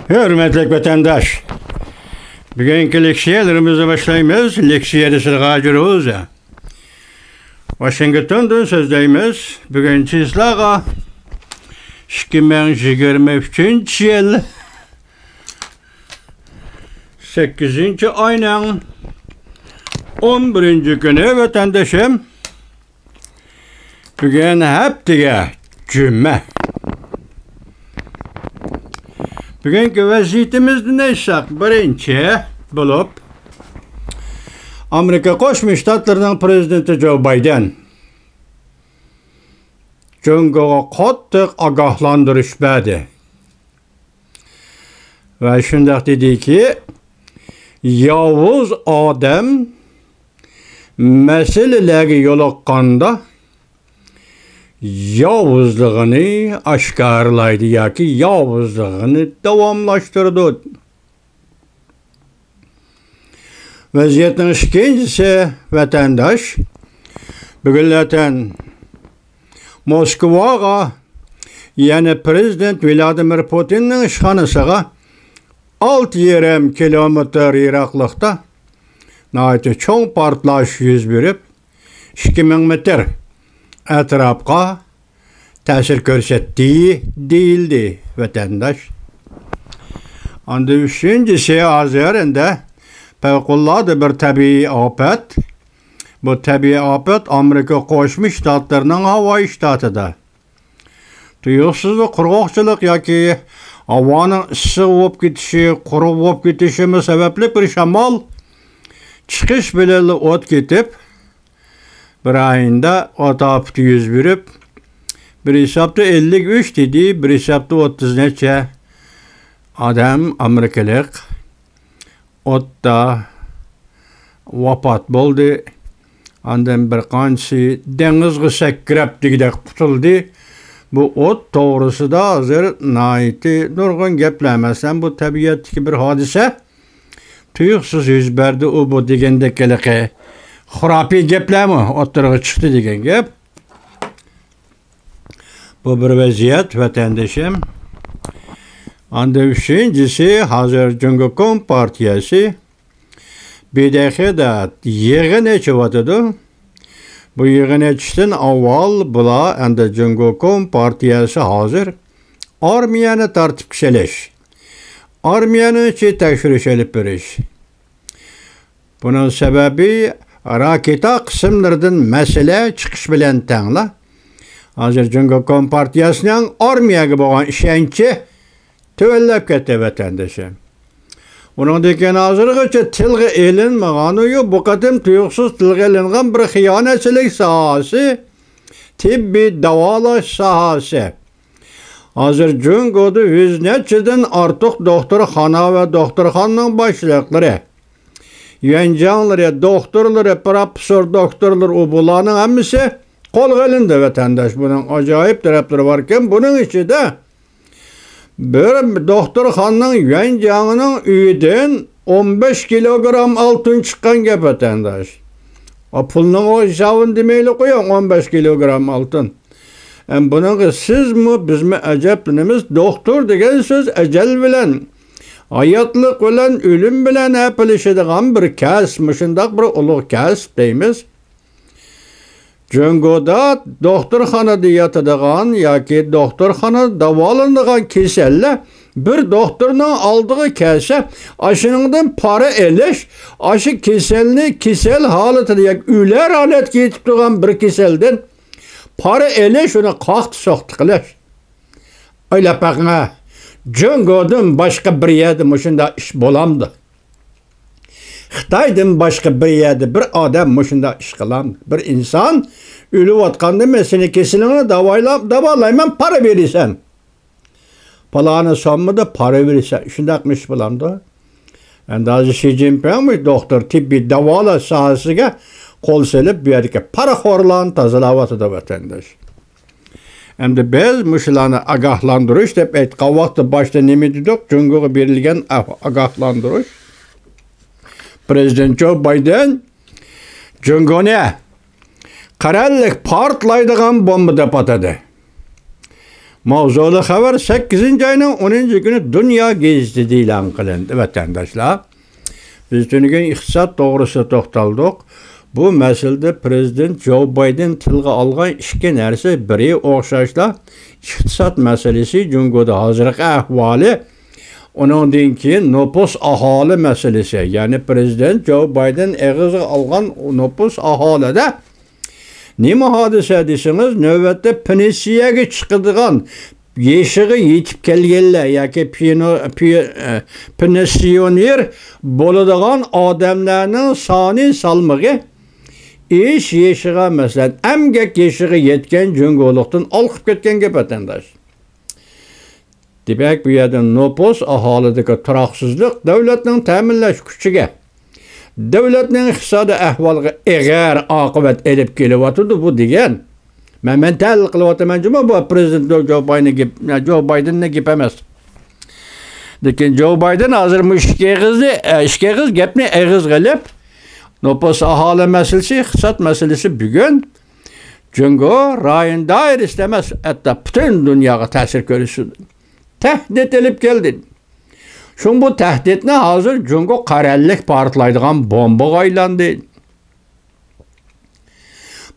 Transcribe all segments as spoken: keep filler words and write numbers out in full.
ھۆرمەتلىك ۋەتەنداش، بۈگۈنكى لېكسىيەلىرىمىزنى باشلايمىز. لېكسىيەدە سىلىغا ھاجىر روزا. ۋاشىنگتوندىن سۆزلەيمىز. بۈگۈن چىسلاغا ئىككى مىڭ يىگىرمە ئۈچىنچى يىل سەككىزىنچى ئاينىڭ ئون بىرىنچى كۈنى، ۋەتەندىشىم. بۈگۈن ھەپتىگە جۈمە. بۈگۈنكى ۋەزىيىتىمىزدىن ئېيتساق، بىرىنچى بولۇپ، ئامېرىكا قوشما شتاتلىرىنىڭ پىرېزىدېنتى جو بايدېن جۇڭگوغا قاتتىق ئاگاھلاندۇرۇش بەردى. ۋە شۇنداق دېدىكى، ياۋۇز ئادەم مەسىلىلەرگە يولۇققاندا ياۋۇزلۇقىنى ئاشكارىلايدۇ ياكى ياۋۇزلۇقىنى داۋاملاشتۇرىدۇ. ۋەزىيەتنىڭ ئىككىنچىسى، ۋەتەنداش، بۈگۈنلەتەن موسكۋاغا، يەنى پىرېزىدېنت ۋلادىمىر پۇتىننىڭ ئىشخانىسىغا ئالتە يېرىم كىلومېتىر يىراقلىقتا ناھايىتى چوڭ پارتلاش يۈز بېرىپ، ئىككى مىڭ مېتىر ئەتراپقا تەسىر كۆرسەتتى، دېيىلدى، ۋەتەنداش. ئاندىن ئۈچىنچىسى، ھازىر ئەندە پەۋقۇلئاددە بىر تەبىئىي ئاپەت. بۇ تەبىئىي ئاپەت ئامېرىكا قوشما شتاتلىرىنىڭ ھاۋايى شتاتىدا تۇيۇقسىز قۇرغاقچىلىق ياكى ھاۋانىڭ ئىسسىق بولۇپ كېتىشى، قۇرۇق بولۇپ كېتىشىمۇ سەۋەبلىك بىر شامال چىقىش بىلەنلا ئوت كېتىپ، بىر ئايدا ئوت ئاپىتى يۈز بېرىپ، بىر ھېسابتا ئەللىك ئۈچ دېدى، بىر ھېسابتا ئوتتۇز نەچچە ئادەم ئامېرىكىلىق ئوتتا ۋاپات بولدى. ئاندىن بىر قانچىسى دېڭىزغا سەكرەپ دېگۈدەك قۇتۇلدى. بۇ ئوت توغرىسىدا ھازىر ناھايىتى نۇرغۇن گەپلەر، مەسىلەن، بۇ تەبىئەتتىكى بىر ھادىسە، تۇيۇقسىز يۈز بەردى ئۇ بۇ دېگەندەك ھېلىقى خۇراپىي گەپلەرمۇ ئوتتۇرىغا چىقتى دېگەن گەپ. بۇ بىر ۋەزىيەت، ۋەتەندىشىم. ئاندىن ئۈچىنچىسى، ھازىر جۇڭگو كومپارتىيەسى بىدەخىدە يىغىن ئېچىۋاتىدۇ. بۇ يىغىن ئېچىشتىن ئاۋۋال بۇلار ئەمدى جۇڭگو كومپارتىيەسى ھازىر ئارمىيەنى تارتىپ كېلىش، ئارمىيەنىڭ ئىچى تەكشۈرۈش ئېلىپ بېرىش. بۇنىڭ سەۋەبى راكېتا قىسىملىرىدىن مەسىلە چىقىش بىلەن تەڭلا، ھازىر جۇڭگو كومپارتىيەسىنىڭ ئارمىيەگە بولغان ئىشەنچى تۆۋەنلەپ كەتتى، ۋەتەندىشىم. ئۇنىڭدىن كېيىن ھازىرغىچە تىلغا ئېلىنمىغان، يو، بۇ قېتىم تۇيۇقسىز تىلغا ئېلىنغان بىر خىيانەتچىلىك ساھەسى، تېببىي داۋالاش ساھەسى. ھازىر جۇڭگودا يۈز نەچچىدىن ئارتۇق دوختۇرخانا ۋە دوختۇرخانىنىڭ باشلىقلىرى، يۈەنجياڭلىرى، دوختۇرلىرى، پروفېسسور دوختۇرلىرى، ئۇ بۇلارنىڭ ھەممىسى قولغا ئېلىندى، ۋەتەنداش. بۇنىڭ ئاجايىپ تەرەپلىرى باركەن. بۇنىڭ ئىچىدە بىر دوختۇرخانىنىڭ يۈەنجياڭنىڭ ئۆيىدىن ئون بەش كىلوگرام ئالتۇن چىققان گەپ، ۋەتەنداش. ئا، پۇلنىڭ ئۇ ھېسابىنى دېمەيلى قويۇڭ، ئون بەش كىلوگرام ئالتۇن. ھەم بۇنىڭغا سىزمۇ، بىزمۇ ئەجەبلىنىمىز. دوختۇر دېگەن سۆز ئەجەل بىلەن، ھاياتلىق بىلەن، ئۆلۈم بىلەن ھەپىلىشىدىغان بىر كەسىپ، مۇشۇنداق بىر ئۇلۇغ كەسىپ دەيمىز. جۇڭگودا دوختۇرخانىدا ياتىدىغان ياكى دوختۇرخانىدا داۋالىنىدىغان كېسەللەر بىر دوختۇرنىڭ ئالدىغا كەلسە، ئاشۇنىڭدىن پارا ئېلىش، ئاشۇ كېسەلنى كېسەل ھالىتىدە ياكى ئۆلەر ھالەتكە يېتىپ تۇرغان بىر كېسەلدىن پارا ئېلىش، ئۇنى قاقتى-سوقتى قىلىش. ئويلاپ بېقىڭە، جۇڭگودىن باشقا بىر يەردە مۇشۇنداق ئىش بولامدۇ؟ خىتايدىن باشقا بىر يەردە بىر ئادەم مۇشۇنداق ئىش قىلامدۇ؟ بىر ئىنسان ئۆلۈۋاتقاندا، مەن سېنى كېسىلىڭنى داۋايلاپ، داۋالايمەن، پارا بېرىسەن. پالانى سوممىدا پارا بېرىسەن. شۇنداقمۇ ئىش بولامدۇ؟ ئەمدى ھازىر شى جىنپىڭ مۇشۇ دوختۇر، تېببىي داۋالاش ساھەسىگە قول سېلىپ، بۇ يەردىكى پارىخورلارنى تازىلاۋاتىدۇ، ۋەتەنداش. ئەمدى بىز مۇشۇلارنى ئاگاھلاندۇرۇش دەپ ئېيتقان ۋاقىتتا، باشتا نېمە دېدۇق؟ جۇڭگوغا بېرىلگەن ئا-، ئاگاھلاندۇرۇش. پىرېزىدېنت جو بايدېن جۇڭگونى قەرەللىك پارتلايدىغان بومبا دەپ ئاتىدى. ماۋزۇلۇق خەۋەر سەككىزىنچى ئاينىڭ ئونىنچى كۈنى دۇنيا گېزىتىدە ئېلان قىلىندى، ۋەتەنداشلار. بىز تۈنۈگۈن ئىقتىساد توغرىسىدا توختالدۇق. بۇ مەسىلىدە پىرېزىدېنت جو بايدېن تىلغا ئالغان ئىككى نەرسە، بىرى ئوخشاشلا ئىقتىساد مەسىلىسى، جۇڭگودا ھازىرقى ئەھۋالى، ئۇنىڭدىن كېيىن نوپۇس ئاھالە مەسىلىسى. يەنى پىرېزىدېنت جو بايدېن ئېغىزغا ئالغان نوپۇس ئاھالىدە نېمە ھادىسە دېسىڭىز، نۆۋەتتە پېنسىيەگە چىقىدىغان، يېشىغا يېتىپ كەلگەنلەر ياكى پىنو-، پى-، ئە، پېنسىيونېر بولىدىغان ئادەملەرنىڭ سانى سالمىقى ئىش يېشىغا، مەسىلەن، ئەمگەك يېشىغا يەتكەن جۇڭگولۇقتىن ئالقىپ كەتكەن گەپ، ۋەتەنداش. دېمەك، بۇ يەردە نوپۇس، ئاھالىدىكى تۇراقسىزلىق، دۆلەتنىڭ تەمىنلەش كۈچىگە، دۆلەتنىڭ ئىقتىسادىي ئەھۋالىغا ئېغىر ئاقىۋەت ئېلىپ كېلىۋاتىدۇ بۇ دېگەن. مەن، مەن تەھلىل قىلىۋاتىمەن جۇمۇ، بۇ پىرېزىدېنت جو بايدېننىڭ گېپ-، جو بايدېننىڭ گېپى ئەمەس. لېكىن جو بايدېن ھازىر مۇشۇ ئىككى ئېغىزنى، ئە، ئىككى ئېغىز گەپنى ئېغىزغا ئېلىپ، نوپۇس، ئاھالە مەسىلىسى، ئىقتىساد مەسىلىسى بۈگۈن جۇڭگو رايون دائىرىسىدە ئەمەس، ھەتتا پۈتۈن دۇنياغا تەسىر كۆرسىتىدۇ. تەھدىت ئېلىپ كەلدى. شۇڭا بۇ تەھدىتنى ھازىر جۇڭگو قەرەللىك پارتلايدىغان بومبىغا ئايلاندى.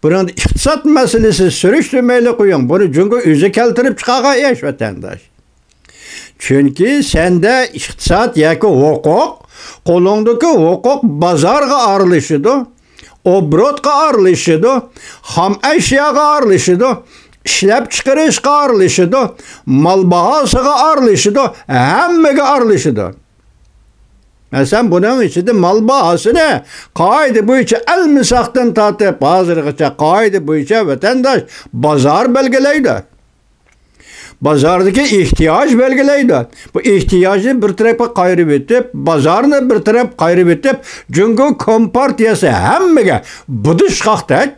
بۇنىڭدا ئىقتىساد مەسىلىسى سۈرۈشتۈرمەيلى قويۇڭ، بۇنى جۇڭگو ئۆزى كەلتۈرۈپ چىقارغان ئىش، ۋەتەنداش. چۈنكى سەندە ئىقتىساد ياكى ھوقۇق، قولۇڭدىكى ھوقۇق بازارغا ئارىلىشىدۇ، ئوبوروتقا ئارىلىشىدۇ، خام ئەشياغا ئارىلىشىدۇ، ئىشلەپچىقىرىشقا ئارىلىشىدۇ، مال باھاسىغا ئارىلىشىدۇ، ھەممىگە ئارىلىشىدۇ. مەسىلەن، بۇنىڭ ئىچىدە مال باھاسىنى قائىدە بويىچە ئەلمىساقتىن تارتىپ ھازىرغىچە قائىدە بويىچە ۋەتەنداش بازار بەلگىلەيدۇ. بازاردىكى ئېھتىياج بەلگىلەيدۇ. بۇ ئېھتىياجنى بىر تەرەپكە قايرىۋېتىپ، بازارنى بىر تەرەپ قايرىۋېتىپ، جۇڭگو كومپارتىيەسى ھەممىگە بۇدۇشقاقتەك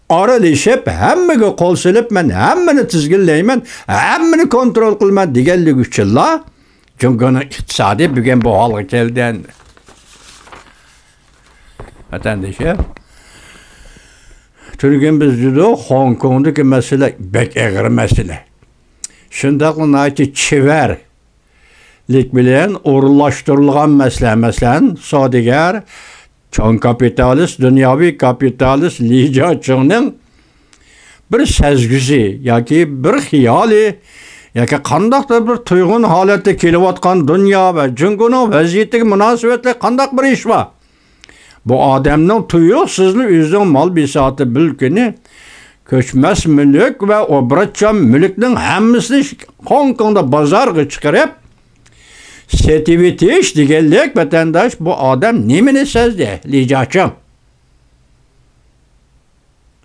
ئارىلىشىپ، ھەممىگە قول سېلىپ، مەن ھەممىنى تىزگىنلەيمەن، ھەممىنى كونترول قىلىمەن دېگەنلىكى ئۈچۈنلا جۇڭگونىڭ ئىقتىسادى بۈگۈن بۇ ھالغا كەلدى. ۋەتەندىشىم، تۈنۈگۈن بىز دېدۇق، خوڭكوڭدىكى مەسىلە بەك ئېغىر مەسىلە. شۇنداقلا ناھايىتى چېۋەرلىك بىلەن ئورۇنلاشتۇرۇلغان مەسىلە. مەسىلەن، سودىگەر، چوڭ كاپىتالىست، دۇنياۋى كاپىتالىست لى جياچىڭنىڭ بىر سەزگۈسى ياكى بىر خىيالى ياكى قانداقتۇر بىر تۇيغۇن ھالەتتە كېلىۋاتقان دۇنيا ۋە جۇڭگونىڭ ۋەزىيىتىگە مۇناسىۋەتلىك قانداق بىر ئىش بار؟ بۇ ئادەمنىڭ تۇيۇقسىزلا ئۆزىنىڭ مال بىساتى مۈلكىنى، كۆچمەس مۈلۈك ۋە ئوبوروتچان مۈلۈكنىڭ ھەممىسىنى خوڭكوڭدا بازارغا چىقىرىپ سېتىۋېتىش دېگەنلىك، ۋەتەنداش، بۇ ئادەم نېمىنى سەزدى؟ لى جياچىڭ.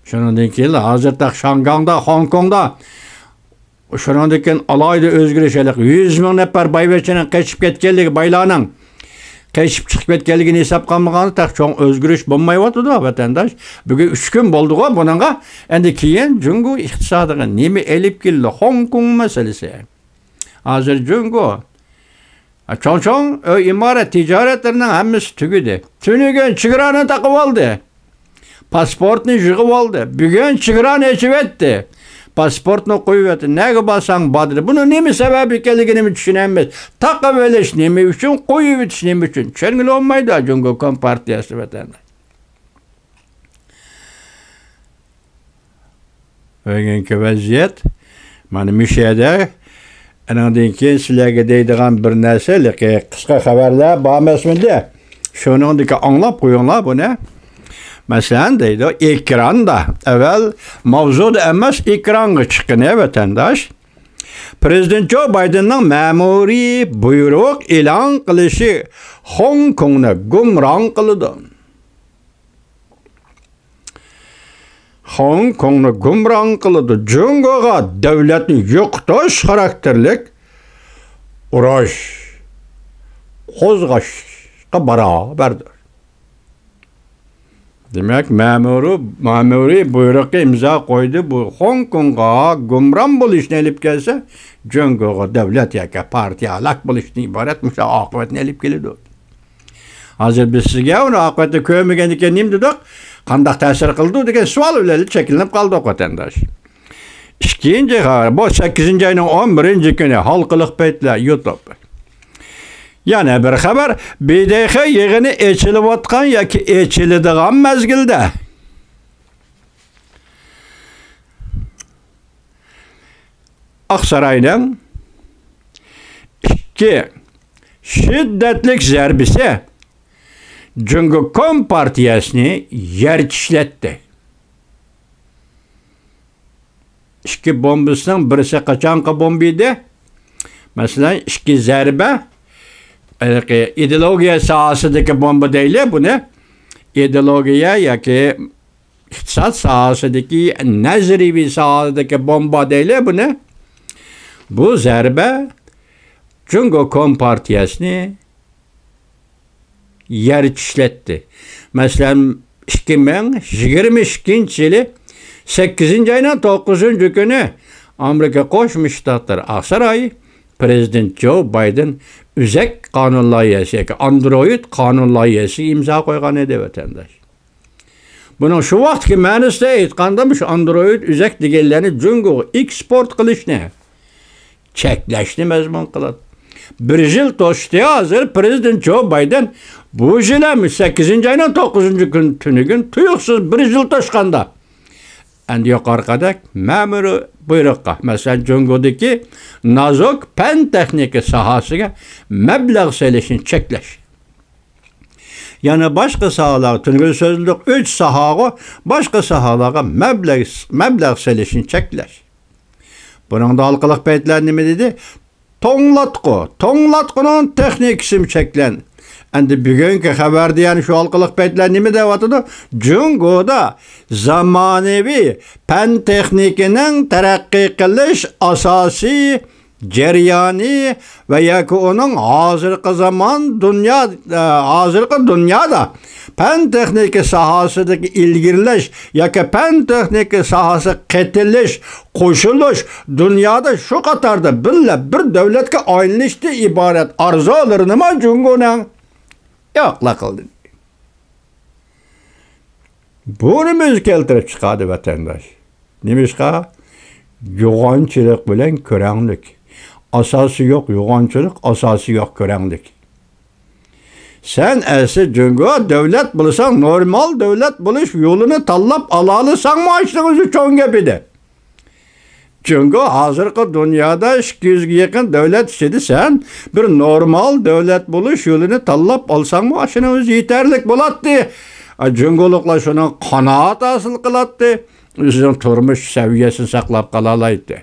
شۇنىڭدىن كېيىن ھازىر تېخى شاڭگاڭدا، خوڭكوڭدا، شۇنىڭدىن كېيىن ئالاھىدە ئۆزگىرىش، ھېلىقى يۈز مىڭ نەپەر بايۋەچچىنىڭ قېچىپ كەتكەنلىكى، بايلارنىڭ قېچىپ چىقىپ كەتكەنلىكىنى ھېسابقا ئالمىغاندا، تېخى چوڭ ئۆزگىرىش بولمايۋاتىدۇ، ۋەتەنداش. بۈگۈن ئۈچ كۈن بولدىغۇ بۇنىڭغا. ئەندى كېيىن جۇڭگو ئىقتىسادىغا نېمە ئېلىپ كېلىدۇ؟ خوڭكوڭ مەسىلىسى. ھازىر جۇڭگو چوڭ-چوڭ ئۆي ئىمارەت تىجارەتلىرىنىڭ ھەممىسى تۈگىدى. تۈنۈگۈن چېگرانى تاقىۋالدى. پاسپورتنى يىغىۋالدى. بۈگۈن چېگرانى ئېچىۋەتتى. پاسپورتنى قويۇۋەتتى. نەگە بارساڭ بار دېدى. بۇنىڭ نېمە سەۋەب ئىكەنلىكىنىمۇ چۈشىنەلمەيمىز. تاقىۋېلىش نېمە ئۈچۈن؟ قويۇۋېتىش نېمە ئۈچۈن؟ چۈشەنگىلى بولمايدۇ جۇڭگو كومپارتىيەسى، ۋەتەنداش. بۈگۈنكى ۋەزىيەت مانا مۇشۇ يەردە. ئانىڭدىن كېيىن سىلەرگە دەيدىغان بىر نەرسە، ھېلىقى قىسقا خەۋەرلەر بار ئەمەسمىدى؟ شۇنىڭدىكى ئاڭلاپ قويۇڭلار بۇنى. مەسىلەن، دەيدۇ، ئېكراندا. ئەۋەل ماۋزۇدا ئەمەس، ئېكرانغا چىققىنى، ۋەتەنداش. پىرېزىدېنت جو بايدېننىڭ مەمۇرىي بۇيرۇق ئېلان قىلىشى خوڭكوڭنى گۇمران قىلىدۇ. خوڭكوڭنى گۇمران قىلىدۇ. جۇڭگوغا دۆلەتنى يوقىتىش خاراكتېرلىك ئۇرۇش قوزغاشقا باراۋەردۇر. دېمەك، مەمۇرىي، مەمۇرىي بۇيرۇقى ئىمزا قويدى. بۇ خوڭكوڭغا گۇمران بولۇشنى ئېلىپ كەلسە، جۇڭگوغا دۆلەت ياكى پارتىيە ھالاك بولۇشتىن ئىبارەت مۇشۇ ئاقىۋەتنى ئېلىپ كېلىدۇ. ھازىر بىز سىزگە ئۇنى ئاقىۋەتنى كۆرمىگەندىكىن نېمە دېدۇق؟ قانداق تەسىر قىلىدۇ دېگەن سوئال بىلەن چەكلىنىپ قالدۇق، ۋەتەنداش. ئىككىنچى خەۋەر، بۇ سەككىزىنچى ئاينىڭ ئون بىرىنچى كۈنى، ھالقىلىق پەيتلەر، يۇتۇب. يەنە بىر خەۋەر، ب د خ يىغىنى ئېچىلىۋاتقان ياكى ئېچىلىدىغان مەزگىلدە. ئاقساراينىڭ ئىككى شىددەتلىك زەربىسى جۇڭگو كومپارتىيەسىنى يەر چىشلەتتى. ئىككى بومبىسىنىڭ بىرسى قاچانقى بومبا ئىدى؟ مەسىلەن، ئىككى زەربە، ھېلىقى ئىدېئولوگىيە ساھەسىدىكى بومبا دەيلى بۇنى. ئىدېئولوگىيە ياكى ئىقتىساد ساھەسىدىكى، نەزەرىيەۋى ساھەدىكى بومبا دەيلى بۇنى. بۇ زەربە جۇڭگو كومپارتىيەسىنى يەر چىشلەتتى. مەسىلەن، ئىككى مىڭ يىگىرمە ئىككىنچى يىلى سەككىزىنچى ئاينىڭ توققۇزىنچى كۈنى ئامېرىكا قوشما شتاتلىرى ئاقساراي پىرېزىدېنت جو بايدېن ئۆزەك قانۇن لايىھەسى ياكى ئاندرويد قانۇن لايىھەسىگە ئىمزا قويغان ئىدى، ۋەتەنداش. بۇنىڭ شۇ ۋاقىتتىكى مەنىسىدە ئېيتقاندا، مۇشۇ ئاندرويد ئۆزەك دېگەنلەرنى جۇڭگوغا ئېكسپورت قىلىشنى چەكلەشنى مەزمۇن قىلىدۇ. بىر يىل توشتى ھازىر پىرېزىدېنت جو بايدېن. بۇ يىل ھەم سەككىزىنچى ئاينىڭ توققۇزىنچى كۈنى تۈنۈگۈن تۇيۇقسىز بىر يىل توشقاندا، ئەندى يۇقىرىقىدەك مەمۇرىي بۇيرۇققا، مەسىلەن، جۇڭگودىكى نازۇك پەن تېخنىكا ساھەسىگە مەبلەغ سېلىشنى چەكلەش. يەنە باشقا ساھەلەرگە، تۈنۈگۈن سۆزلىدۇق، ئۈچ ساھەگە، باشقا ساھەلەرگە مەبلەغ، مەبلەغ سېلىشنى چەكلەش. بۇنىڭدا ھالقىلىق پەيتلەر نېمە دېدى؟ توڭلاتقۇ، توڭلاتقۇنىڭ تېخنىكىسىمۇ چەكلەن. ئەندى بۈگۈنكى خەۋەردە يەنە شۇ ھالقىلىق پەيتلەر نېمە دەۋاتىدۇ؟ جۇڭگودا زامانىۋى پەن تېخنىكىنىڭ تەرەققىي قىلىش ئاساسىي جەريانى ۋە ياكى ئۇنىڭ ھازىرقى زامان دۇنيا، ئە، ھازىرقى دۇنيادا پەن تېخنىكا ساھەسىدىكى ئىلگىرىلەش ياكى پەن تېخنىكا ساھەسىگە قېتىلىش، قوشۇلۇش، دۇنيادا شۇ قاتاردا بىللە بىر دۆلەتكە ئايلىنىشتىن ئىبارەت ئارزۇلىرىنىمۇ جۇڭگونىڭ يوقلا قىلدى. بۇنى ئۆزى كەلتۈرۈپ چىقاردى، ۋەتەنداش. نېمىشقا؟ يوغانچىلىق بىلەن كۆرەڭلىك. ئاساسى يوق يوغانچىلىق، ئاساسى يوق كۆرەڭلىك. سەن ئەسلى جۇڭگو دۆلەت بولساڭ، نورمال دۆلەت بولۇش يولىنى تاللاپ ئالالىساڭمۇ، ئاشۇنىڭ ئۆزى چوڭ گەپ ئىدى. جۇڭگو ھازىرقى دۇنيادا ئىككى يۈزگە يېقىن دۆلەت ئىچىدە سەن بىر نورمال دۆلەت بولۇش يولىنى تاللاپ ئالساڭمۇ، ئاشۇنىڭ ئۆزى يېتەرلىك بولاتتى. ئا، جۇڭگولۇقلار شۇنىڭ قانائەت ھاسىل قىلاتتى. ئۆزىنىڭ تۇرمۇش سەۋىيەسىنى ساقلاپ قالالايتتى.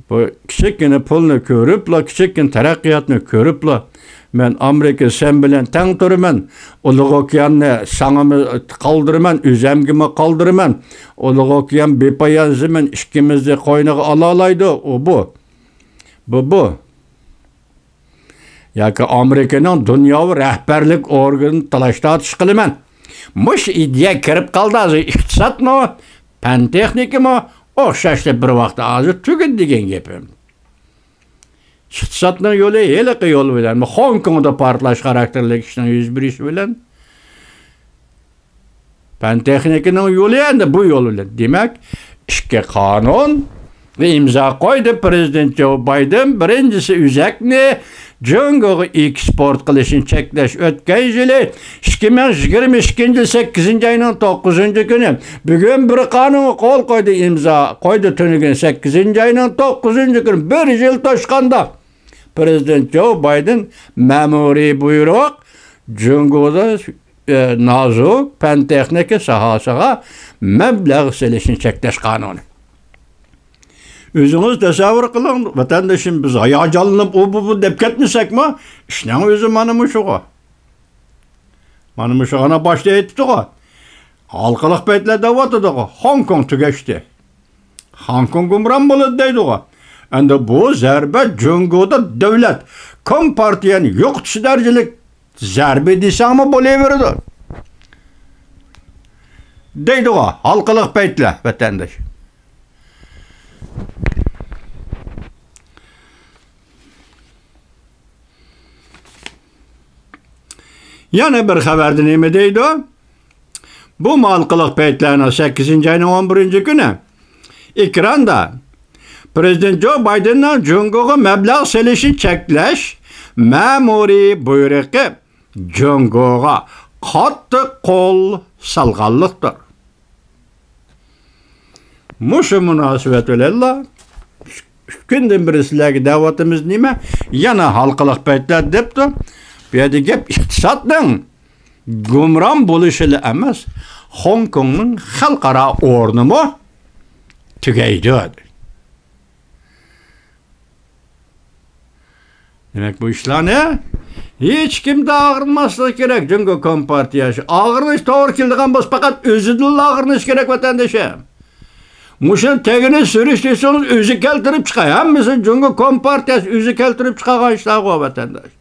بۇ كىچىككىنە پۇلنى كۆرۈپلا، كىچىككىنە تەرەققىياتنى كۆرۈپلا، مەن ئامېرىكا سەن بىلەن تەڭ تۇرىمەن، ئۇلۇغ ئوكياننى ساڭىمۇ قالدۇرىمەن، ئۆزەمگىمۇ قالدۇرىمەن، ئۇلۇغ ئوكيان بىپايان زېمىن، ئىككىمىزنى قوينىغا ئالالايدۇ، ئۇ بۇ. بۇ، بۇ. ياكى ئامېرىكىنىڭ دۇنياۋى رەھبەرلىك ئورگىنىنى تالاش-تارتىش قىلىمەن. مۇشۇ ئىدىيە كىرىپ قالدى ھازىر. ئىقتىسادمۇ، پەن تېخنىكىمۇ ئوخشاشلا بىر ۋاقىتتا ھازىر تۈگىدى دېگەن گېپىم. ئىقتىسادنىڭ يولى ھېلىقى يول بىلەن، خوڭكوڭدا پارتلاش خاراكتېرلىك ئىشنىڭ يۈز بېرىشى بىلەن، پەن تېخنىكىنىڭ يولى ئەمدى بۇ يول بىلەن. دېمەك، ئىككى قانۇن ئىمزا قويدى پىرېزىدېنت جو بايدېن. بىرىنچىسى ئۆزەكنى جۇڭگوغا ئېكسپورت قىلىشنى چەكلەش. ئۆتكەن يىلى ئىككى مىڭ يىگىرمە ئىككىنچى يىل سەككىزىنچى ئاينىڭ توققۇزىنچى كۈنى بۈگۈن بىر قانۇنغا قول قويدى، ئىمزا قويدى. تۈنۈگۈن سەككىزىنچى ئاينىڭ توققۇزىنچى كۈنى بىر يىل توشقاندا پىرېزىدېنت جو بايدېن مەمۇرىي بۇيرۇق جۇڭگودا، ئە، نازۇك پەن تېخنىكا ساھەسىغا مەبلەغ سېلىشنى چەكلەش قانۇنى. ئۆزىڭىز تەسەۋۋۇر قىلىڭ، ۋەتەندىشىم، بىز ھاياجانلىنىپ ئۇ بۇ بۇ دەپ كەتمىسەكمۇ، ئىشنىڭ ئۆزى مانا مۇشۇغۇ. مانا مۇشۇ ئانا باشتا ئېيتىپتىغۇ. ھالقىلىق پەيتلەر دەۋاتىدىغۇ. خوڭكوڭ تۈگەشتى. خوڭكوڭ گۇمران بولدى دەيدىغۇ. ئەمدى بۇ زەربە جۇڭگودا دۆلەت، كومپارتىيەنى يوقىتىش دەرىجىلىك زەربە دېسەڭمۇ بولۇۋېرىدۇ. دەيدىغۇ، ھالقىلىق پەيتلەر، ۋەتەنداش. يەنە بىر خەۋەردە نېمە دەيدۇ؟ بۇ ھالقىلىق پەيتلەرنىڭ سەككىزىنچى ئاينىڭ ئون بىرىنچى كۈنى ئېكراندا پرېزىدېنت جو بايدېننىڭ جۇڭگوغا مەبلەغ سېلىشنى چەكلەش مەمۇرىي بۇيرۇقى جۇڭگوغا قاتتىق قول سالغانلىقتۇر. مۇشۇ مۇناسىۋەت بىلەنلا ئۈچ كۈندىن بېرى سىلەرگە دەۋاتىمىز نېمە؟ يەنە ھالقىلىق پەيتلەر دەپتۇ. بۇ يەردە گەپ ئىقتىسادنىڭ گۇمران بولۇشىلا ئەمەس، خوڭكوڭنىڭ خەلقئارا ئورنىمۇ تۈگەيدۇ. دېمەك، بۇ ئىشلارنى ھېچكىم ئاغرىنماسلىقى كېرەك. جۇڭگو كومپارتىيەسى ئاغرىنىش توغرا كېلىدىغان بولسا، پەقەت ئۆزىدىنلا ئاغرىنىش كېرەك، ۋەتەندىشىم. مۇشۇنى تېگىنى سۈرۈش دېسىڭىز، ئۆزى كەلتۈرۈپ چىقار. ھەممىسىنى جۇڭگو كومپارتىيەسى ئۆزى كەلتۈرۈپ چىقارغان ئىشلارغۇ، ۋەتەنداش.